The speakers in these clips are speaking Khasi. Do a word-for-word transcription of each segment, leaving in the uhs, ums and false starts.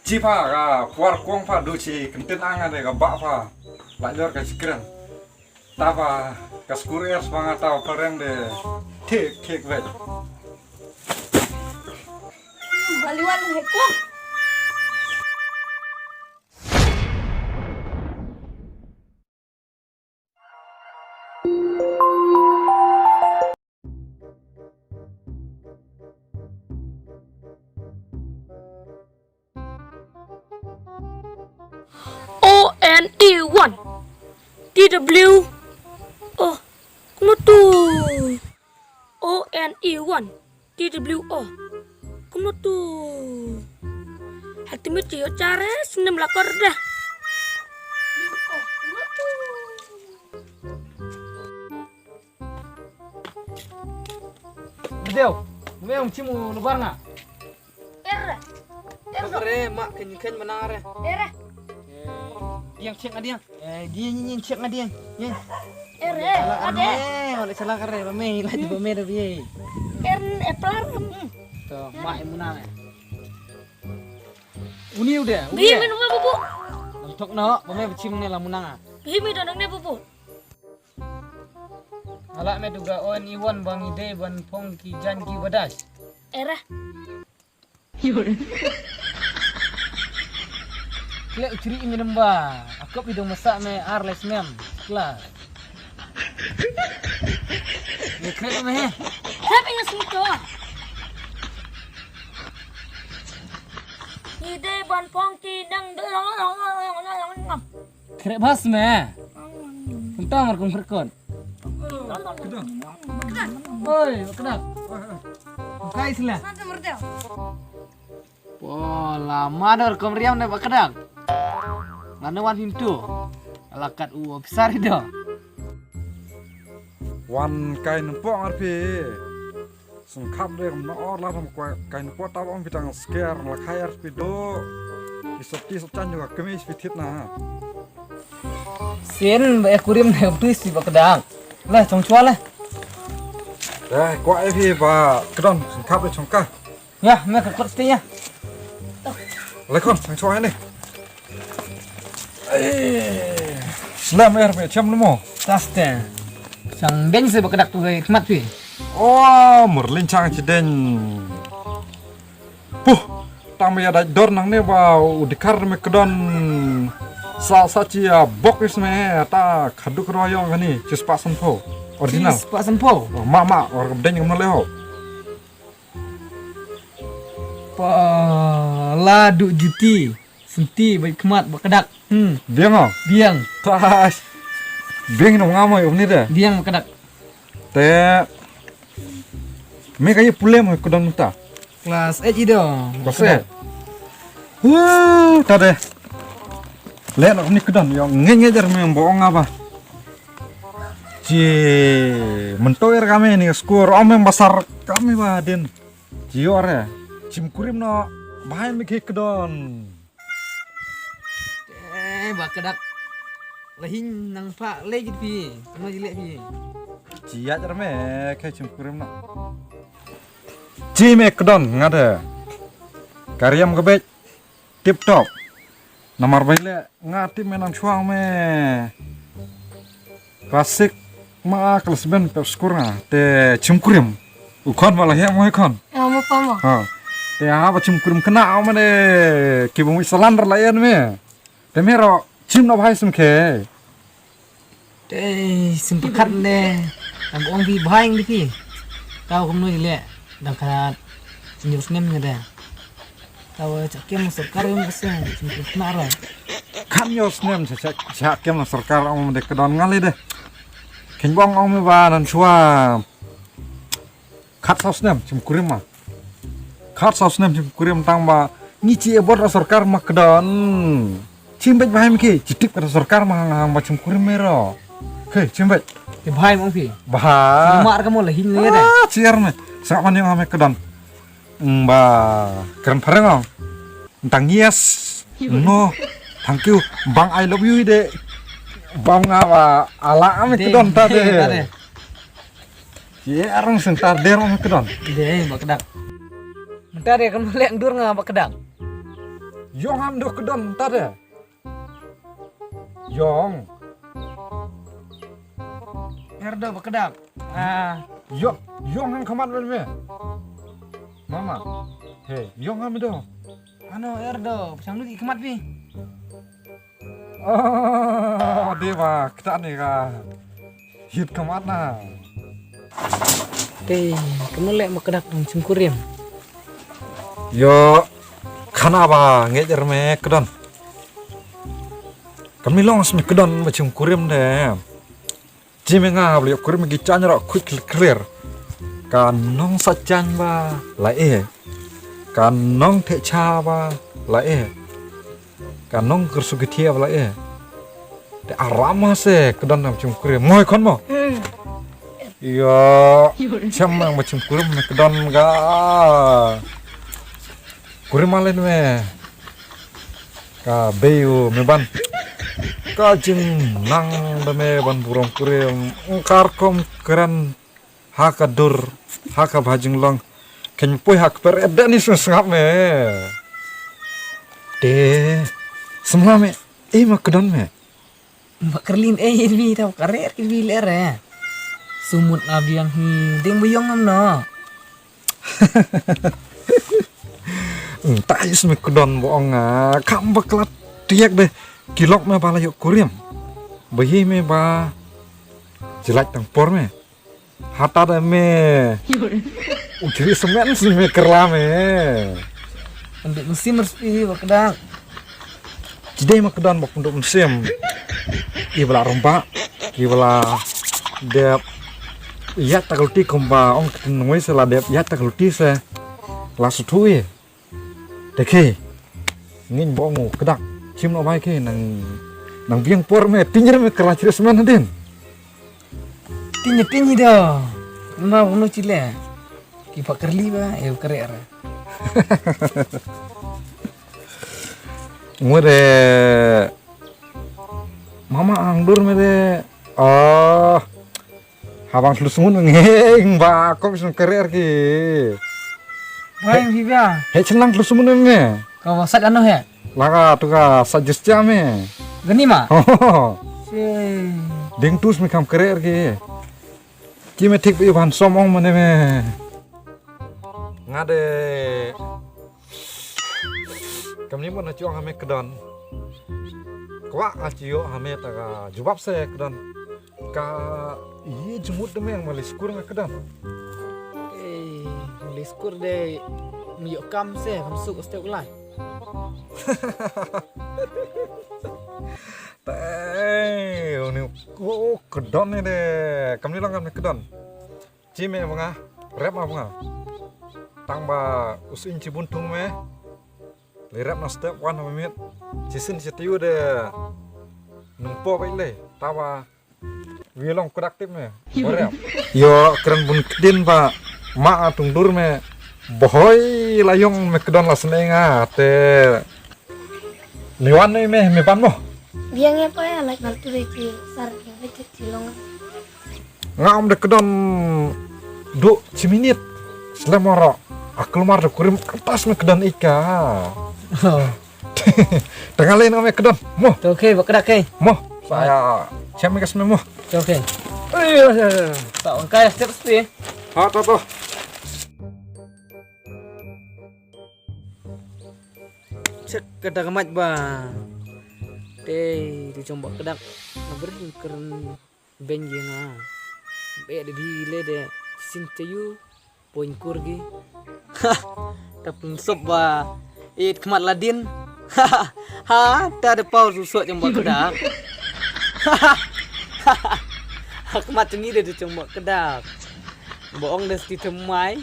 Chi pha ka por kong pha du chi kyntin ang de ka ba pha. La jor ka chi kren. Ta pha ka skur er pha nga ta pha reng de. Thik thik vet. Baliwan he kong. O N E one. T W O. Kumno tu? O N E one. T W O. Kumno tu? Hati mit yo chare snem la kor dah. Bedeu, me ong chimu lubar nga. Er. Er. Re mak ken ken menare. Er. Yang cek ngadiang. Eh, dia ni ni cek ngadiang. Ye. Er. Chala kare, wala chala kare, ba me, la di ba me da biye. Er, eplar. To, mak emuna me. Uni udah. Bihi min wa bubu. Nang tok no, ba me bechim ne la munanga. Bihi mi donang ne bubu. Ala me duga on iwan bang ide ban phong ki jan ki badas. Era. Kle uchri mi namba. Akop idong masak me ar les mem. Kla. Ye kre me he. Kre me ngas muto. Ide ban phong ki dang. Kre bas me. Kunta mar kum krekon. Oi, kedak. Kai sila. Pola mador kom riam ne ba kedak. Ngane wan hintu. Alakat u officer ido. Wan kai nempok ngarpi. Sngkap de kum na or la kum kwa kai npo ta bang pitang sker la khair pido. Isop ti sop chan juga kemi pitit na. Sin ba e kurim ne tu si ba kedang. Lah chong chua lah. Eh, kwa e phi ba kedang sngkap de chong ka. Ya, me ka kot sti ya. Lekon sang chua ni. Slam er pe cham mo. Taste. Sang deng se ba kedak tu gai khmat pi. Oh, murlin chang chi deng. Puh, tang me ya dai dor nang ne ba u dikar me kedon. Sa sa chi ya bok is me ta khaduk ro yong kani chi spa san pho. Original. Chi spa san pho. Oh, ma ma or deng ngam le ho. Pa la du juti. Senti bai khmat ba kedak. Hmm. Biang ah. Biang. Tas. Biang no ngamoi umni de. Biang ba kedak. Te. Me ka ye pule mo kedon ta. Class eight ido. Class eight. Huh, ta de. Le no ni kedon yo nge nge jar me bo nga ba. Ji mento er kami ni skur om em basar kami ba din. Ji ore. Chim kurim no bahai me ke kedon. Eh, ba kedak. Lahin nang pa lagi pi. Sama jilek pi. Jiat rame ke chim kurim na. Ji me kedon ngade. Kariam kebej. Tip top. Namar baile nga tip me nang chuang me. Classic ma kelas ben pep skur nga te chim kurim. U khon ma la he mo khon. Ya mo pa mo. Ha. Te ha ba chim kurim kena ma de ki bung salan la yen me. Te me ro chim no bhai sum khe. Te sim pakat ne. Am ong bi bhai ngi pi. Tau kum no ile. Dang khat. Sini usnem ngi de. Tawa chakem sorkar yung kese, sini kena ra. Kam yo snem cha cha chakem sorkar ong de kedon ngali de. Ken bong ong me ba nan chua. Khat saw snem chim kurim ma. Khat saw snem chim kurim tang ba ngi chi e bot ra sorkar ma kedon. Chim bej bahai me ki, chitip kata sorkar ma hang hang ba chim kurim me ro. He, chim bej. Te bahai mo ki. Bahai. Mar ka mo la hin ne da. Ah, chiar me. Sa man yang ame kedon. Ba kren phareng ong. Tang yes. No. Thank you. Bang I love you de. Bang nga ba ala ame kedon ta de. Ye arung seng tar der ame kedon. De ba kedak. Menta de kan lek dur nga ba kedak. Ïong ham doh ka don ta de. Ïong. Erdo ba kdap. Ah. Ïong, ïong ham khmat ban me. Mama. Hey, ïong ham doh. Ano erdo, pachang lut i khmat bi. Oh, dei ba kata ne ka. Hit khmat na. Te, kamu leh ma kdap dang chim kurim. Ïo, khana ba ngeit er me kdon. Kami long smi kdon ba chim kurim de. Jime nga ba leh kurim ki chan ro khuid klir. Ka nong sa chan ba la e. Ka nong the cha ba la e. Ka nong ker su ki thia ba la e. Te arama se kdon nam chim kurim. Moi khon mo. Ïo, cham nang ba chim kurim kdon ga. Kurim malen me. Ka bei u me ban. Ka jing nang da me ban burom kurim. Kar kom kren ha ka dur ha ka bha jinglong. Ken poi ha ka per ed ni sngap me. Te semla me. Eh ma kdon me. Ba kerlin eh bi ta karer ki bi ler eh. Sumut na biang hi ding buyong am no. Nta is me kdon bo ong a kam ba klat tiak de. Kilok me ba la yok kurim. Ba hi me ba jilat tang por me. Hata de me. U chiri semen si me kerla me. Ande musim respi ba kedang. Jidai ma kdon ba punduk musim. I bala romba ki bala dep. Ïa takalti kumba ong ketin ngoi se la dep ïa takalti se. La sutui. Te ki ngin bo ngu kdak chim no bai ki nang nang biang por me tinjir me kala chiri semen din. Tinjir tinjir do. Ma bo no chile. Ki pa kerli ba e kere. Ngure mama ang dur me de. Oh. Habang tlusmun ngeng ba kom sun kerer ki. Bai bi ba. He chenang tlusmun ne. Ka ba sat ano he. Laga tu ka sat jistia me. Gani ma. Ding tus me kam kerer ki. Ki me thik bi ban som ong mane me. Nga de. Kam ni mo na chuang ha me kedon. Kwa a chiyo ha me ta ka jubab se kedon. Ka ye jumut de me yang mali skur nga kedon. Eh, mali skur de mi yo kam se kam su ko step lai. Te uni ko kedon ni de kam ni lang kam ni kedon. Chi me ba nga rep ma ba nga. Tang ba usin chi bun thung me. Le rep na step wan ha mit. Chi sin chi tiu de nung po ba le ta ba wi long kudak tip me. Ba rep. Yo kren bun kdin ba ma atung dur me. Bohoi la yong me kedon la sene nga te. Liwan ni me me ban mo. Biang ya pa ya like nal tu de chi sar ya de chi long. Nga om de kedon du chi minit. Slem oro. Aklumar de kurim kertas me kedon ika. Tengah lain me kedon. Mo. To okay ba kedak kai. Mo. Saya cem me kes me mo. To okay. Iya iya iya. Ta wan kai step spi. Ha to to. Check kedak mat ba. Te tu chong ba kedak. Abri keren. Beng ye nga. Be de bi le de sin te yu poin kur gi. Ha. Ta pun sop ba. It khmat ladin. Ha. Ha ta de pau su sok jong ba kedak. Ha khmat tengi de jong ba kedak. Ba ong de sti temai.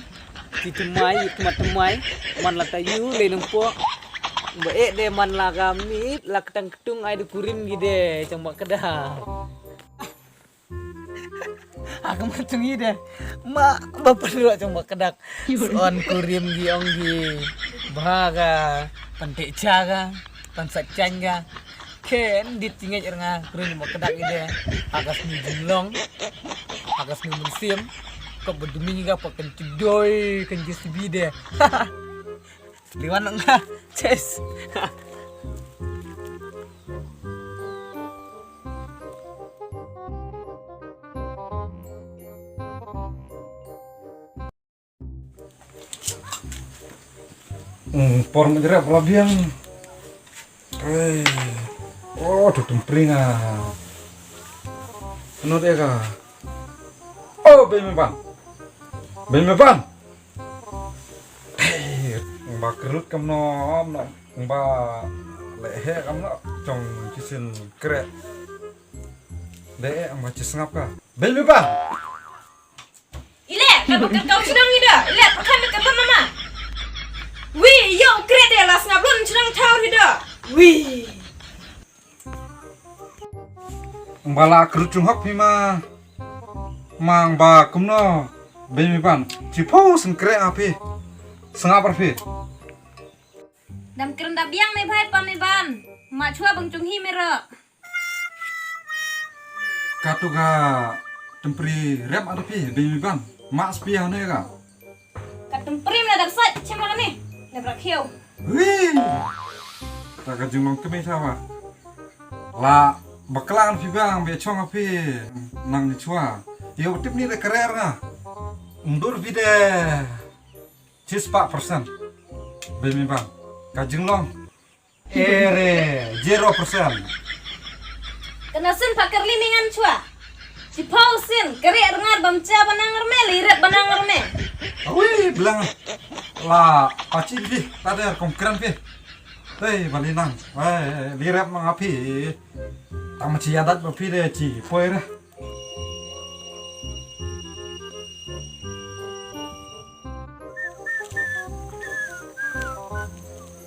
Sti temai it khmat temai. Man la ta yu le nang po. Ba e de man la gamit la ketang ketung ai de kurim gi de jong ba kedak. Aku ma tungi de. Ma ba perlu jong ba kedak. Son kurim gi ong gi. Ba ga pantik cha ga. Pansak chang ga. Ken dit tingit er nga kurim ba kedak gi de. Akas ni jinglong. Akas ni musim. Kop bedumi ga pakan cedoi kan jis bi de. Liwan nga. Ches. Por mynjrep la biang. Ei. Oh, tu tempring ah. Anu deh ka. Oh, bei me ban. Bei me ban. Ei, ba kerut kam no, no. Ba leh he kam no. Chong kisin kre. Deh, ba chi sngap ka. Bei me ban. Ile, ka ba ka kau shnong ida. Ile, pakai me ka ba mama. Wi, yo, kre de la sngap lon shnong thaw ida. Wi. Ba la kru chung hok phi ma. Mang ba kumno. Bei me ban. Chi pho sngkre a phi. Sngap ar phi. Dam kren da biang me bhai pa me ban. Ma chua bang chung hi me ro. Katu ka tempri rep ada phi, bei me ban. Mak sepi ane ka. Ka tempri me dak sat, chem lak ni. Dep rak hiu. Wih. Ta ka jinglong kemi sama. La baklang phi bang, be chong phi. Nang ni chua. Yo tip ni de karer nga. Ndur phi de. Chis pa persen. Bei me ban. Ka jinglong. Ere, zero percent. Kena sin pakar limingan chua. Ci pau sin, keri rengar bamcha banang reme, liret banang reme. Awi, bilang. La, paci bi, tadi kongkran bi. Hei, balinang. Hei, liret mang api. Tang ci adat bapi de ci, poi re.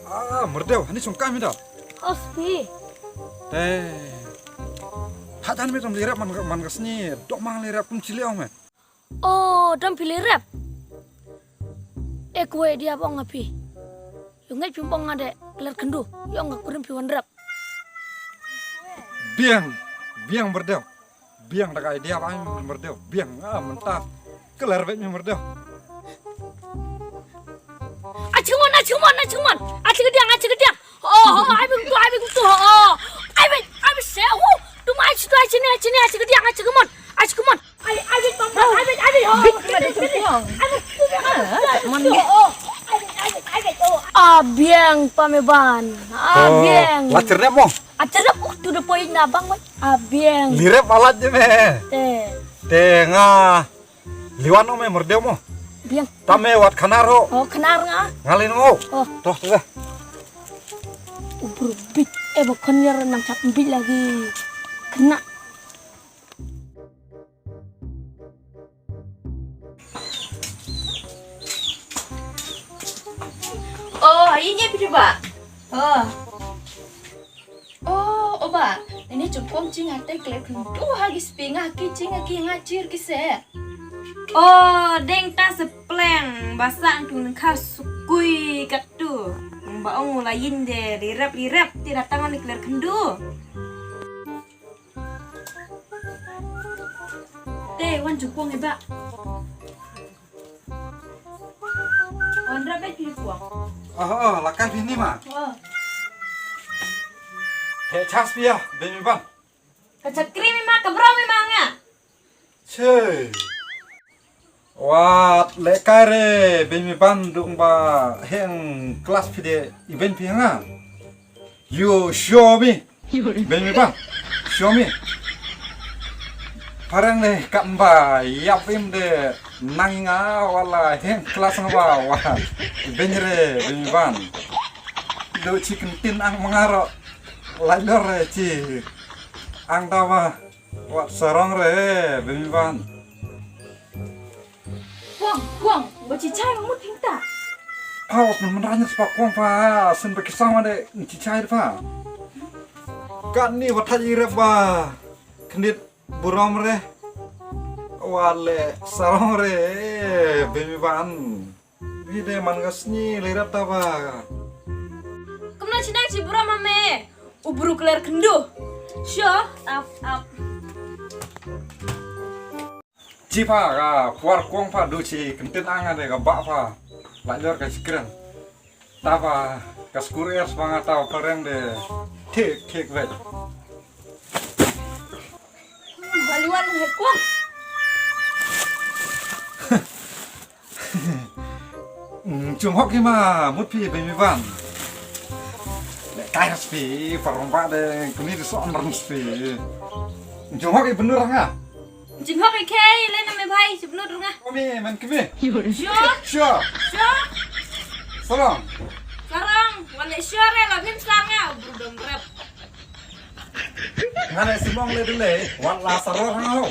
Ah, merdeu, hani sungkam ida. Ospi. Te. Hajan mi tam lirap man man kasni, dok mang lirap kum chili ong me. Oh, dam phi lirap. Ek we dia bong api. Yung ngai phi bong ade, kelar kendu. Yung ngak kurim phi wanrap. Biang, biang merdeu. Biang da ka idea ba ai merdeu. Biang ah mynta. Kelar bek merdeu. Acungon, acungon, acungon. Acigediang, acigediang. Oh, oh, ai bing tu, ai bing tu. Oh. Ai bing, ai bing se. Oh. Tu mai tu ai sini, ai sini, acigediang, acigemon. Acigemon. Ai, ai bing pam, ai bing, ai bing. Oh. Big, big, big, big. Ai bing tu. Ah, mon. Oh. Ai bing, ai bing, ai bing. Oh. Abiang pameban. Abiang. La cernep mo. Acerep uh tu de poi na bang wai. Abiang. Lirep alat je me. Te. Te nga. Liwan no me merdeu mo. Biang. Tame wat khanar ho. Oh khanar nga. Ngalin ngo. Oh. Toh toh. Ubru bit e ba khon yar nang chap bit lagi. Kena. Oh, ini apa coba? Oh. Oh, oba, ini jukong jing ate kle kundu hagi spinga ki jing ki ngacir ki se. Oh, deng ta sepleng basang tu nengka sukui katu. Ba ong lain de lirap lirap ti datang ni kler kendu. Te wan jukong iba. Wan rap eh jukong. Oh, oh, lakai bini ma. Oh. He chas pia, bini ban. Ka chakri mi ma, ka bro mi ma nga. Che. Wat lekai re, bini ban dung ba heng kelas pide iben pi nga. You show me. Bini ban. Show me. Parang ne kat ba yap im de nang nga wala heng kelas nga ba wa. Bini re, bini ban. Do chicken tin ang mangaro. Lai lor re chi. Ang da ba. Wat sarong re, bini ban. Kuang, kuang, ba chichai mut hingta. Aw, pun menranya sepa kuang pa, sen ba kisang ma de chichai pa. Kat ni wat thaj irep ba. Kendit burom re. Wale sarong re, bini ban. Bide man ka sngi le rap ta ba. Kumna chinang chi bura mame. Ubru kler kendu. Sure, up, up. Chi pa ka puar kong pa du chi kentin anga de ka ba pa. La jor ka chikren. Ta ba ka skur er pa nga ta pa reng de. Thik, thik vet. Baliwan he kong. Mm, Jong hok ki ma mut phi Baby Van. Le kai ras phi parong ba de kuni de so an ras phi. Jong hok ki benur nga. Jin hok i kei le na me bhai, jin hok nga. Kumi man kumi. Sure. Sure. Sure. Sarong. Sarong, wale sure la bhim sanga, burdom rep. Ngane simong le dele, wat la sarong ho.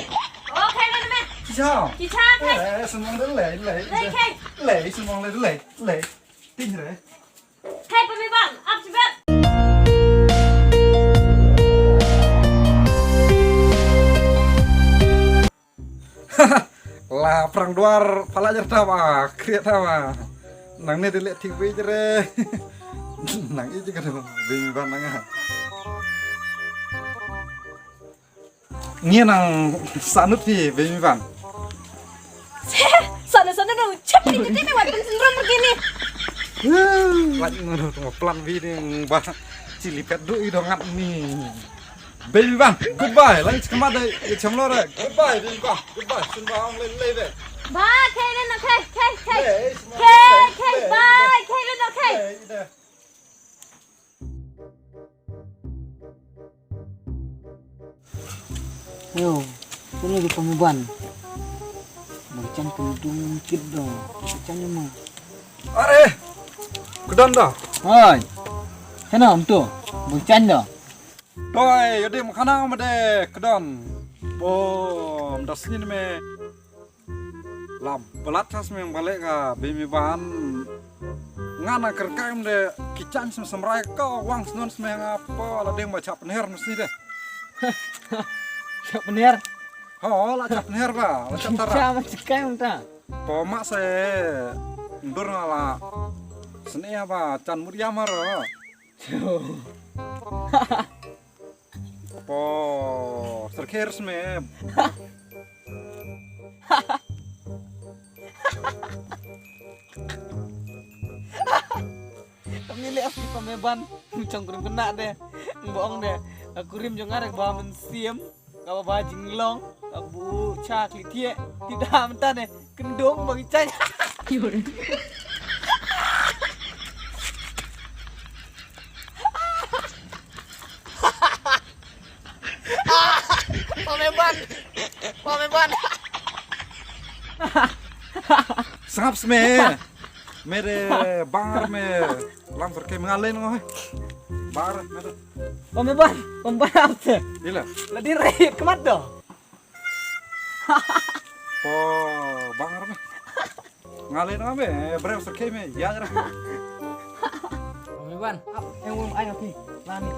Okay, le na me. Chicha. Chicha, okay. Eh, simong dele, le. Le, okay. Le, simong le dele, le. Ting re. Hey, Pemiban, ap sibet. La prang duar pala jer tawa, kriat tawa. Nang ne dele tik wi jere. Nang iji ka dong, Pemiban nang ah. Ngi nang sanut phi Baby Van. Sana sana dong, cep ni cep ni wat pun sendrom begini. Wat ngono tu plan bi ni ba cili pet du i dongat ni. Baby Van, goodbye. Lang cekmat dai, ya cemlo dai. Goodbye Baby Van. Goodbye. Sun ba ong le le dai. Bye, Kaylin, okay, okay, okay. Hey, hey, bye, Kaylin, okay. Yo, sini di Pemiban. Bang chan kendung kit dong. Bang chan ni mah. Are, kedan da. Oi. Sana om tu. Bang chan da. Toi, yodi makana made kedan. Bom, das ni me. Lap balat chas me balik ka Baby Van. Ngana kerkai mde kichang sem semrai ka wang snon sem nga po la ding ba chap ner mesti de. Chap ner. Ho la chap ner ba la chap tara. Chap cekai mta. Po mak se ndur ngala sene ba chan muriam haro. Po serkers me. Kami le api Pemiban, chong kurim kena de. Boong de. Kurim jong arek ba men siem. Ka ba jinglong, ka bu cha kli tie. Tidak mentah de. Kendung bagi cai. Pemiban. Pemiban. Sangap sme. Mere bangar me lam terke mengalen ngoi. Bar mere. Pemiban, Pemiban apa? Ila. Ladi rait kemat do. Po bangar me. Ngalen ngoi me, brem terke me ya jera. Pemiban, ap, eh, wong ai api. Lani.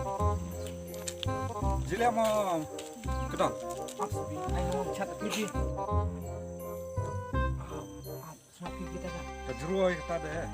Jile mo kedang. Ap, ai wong chat api ji. Ap, ap. Semakin kita kan. Ka jroi kata deh.